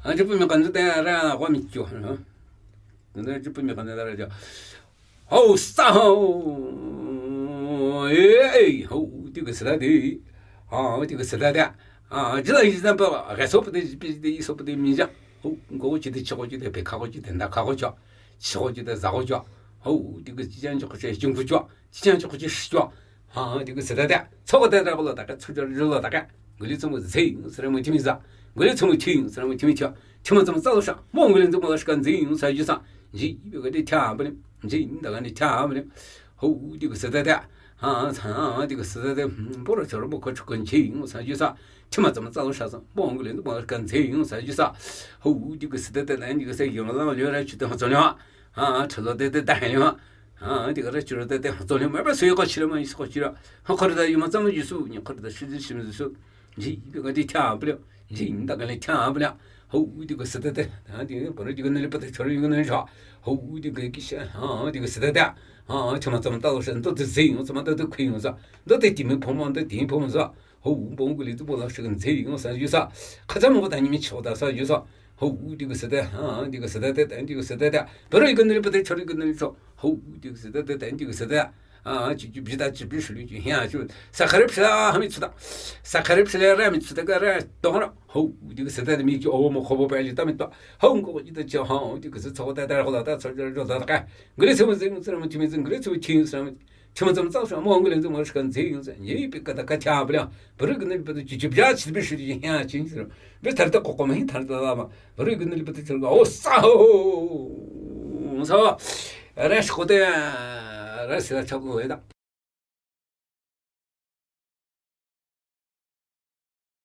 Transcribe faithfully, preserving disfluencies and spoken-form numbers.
Ajipumi kandu te ra kwa mi kyo. Ajipumi kandu te ra kyo. Hou sa hou. Eh, hou, ti ke sida de. Ha, ti ke sida de. Ah, jila yi zan pa, ga so pa de, pi de, so pa de mi ja. Hou, ngo chi de, chi ko chi de, pe ka ko chi de, nda ka ko cha. Chi ko chi de, za ko cha. Hou, ti ke chi jan chi ko chi, jung ko cha. Chi jan chi ko chi, shi cha. Ha, ti ke sida de. Cho ko de ra ko lo da ka, cho ja lo da ka. Nguli cho mo zeng, sira mo timi za. Nguli cho mo ting, sira mo timi cha. Tima zama zalo sha, mo nguli zama la shika zeng, sa ju sa. Ji, bi ga de ta blim. Ji, da ga ni ta blim. Hou, ti ke sida de. Ha, ha, ti ke sida de. Bo ra cha ro bo ko chu kun chi, sa ju sa. Tima zama zalo sha sa. Mo nguli zama la shika zeng, sa ju sa. Hou, ti ke sida de, ti ke se yo la, yo ra chu de ha zo ni ha. Ha, cha lo de de da ha ni ha. Ha, ti ke ra chu lo de de ha zo ni ma ba su yo ko chi la ma, su ko chi la. Ha, ko da yo ma zama ju su, ni ko da shi ji shi ma ju su. Ji, bi ga de ta blim. Ji, da ga ni ta blim. Hou, ti ke sida de. Ha, ti, bo ra ti ke ne le pa de cha ro yo ne cha. Hou, ti ke ki sha. Ha, ti ke sida de. Ha, cha ma zama ta lo sha, ndo de zeng, cha ma ndo de kui sa. Ndo de ti mi po ma, ndo de ti po ma sa. Hou, bo nguli tu bo la shika zeng, sa ju sa. Ka za mo da ni mi cho da sa ju sa. Hou, ti ke sida, ha, ti ke sida de, ti ke sida de. Bo ra ti ke ne le pa de cha ro yo ne cha. Hou, ti ke sida de, ti ke sida. Ah, chi, chi, bi da, chi, bi shu li, chi, hia, chi. Sa kharip sha, ha mi chu da. Sa kharip sha, ra mi chu da, ka ra, dong ra. Hou, ti ke sida de mi chi, o mo ko bo pa li ta mi ta. Hou, ngo chi da, chi, ha, ti ke sida, da, da, da, da, da, da, da, da, ka. Nguli se mo zeng, se mo chi mi zeng, nguli se mo ting, se mo. Chi mo zama zalo sha, mo nguli zama la shika zeng, se. Ye, bi ka da ka cha blim. Bo ra ti ke ne le pa de chi, chi, bi chi, bi shu li, hia, chi, se. Bi ta da ko ko ma, hi ta da la ma. Bo ra ti ke ne le pa de cha ro, o sa ho. Sa. Ra shi ko de, ra shi la cha ko da.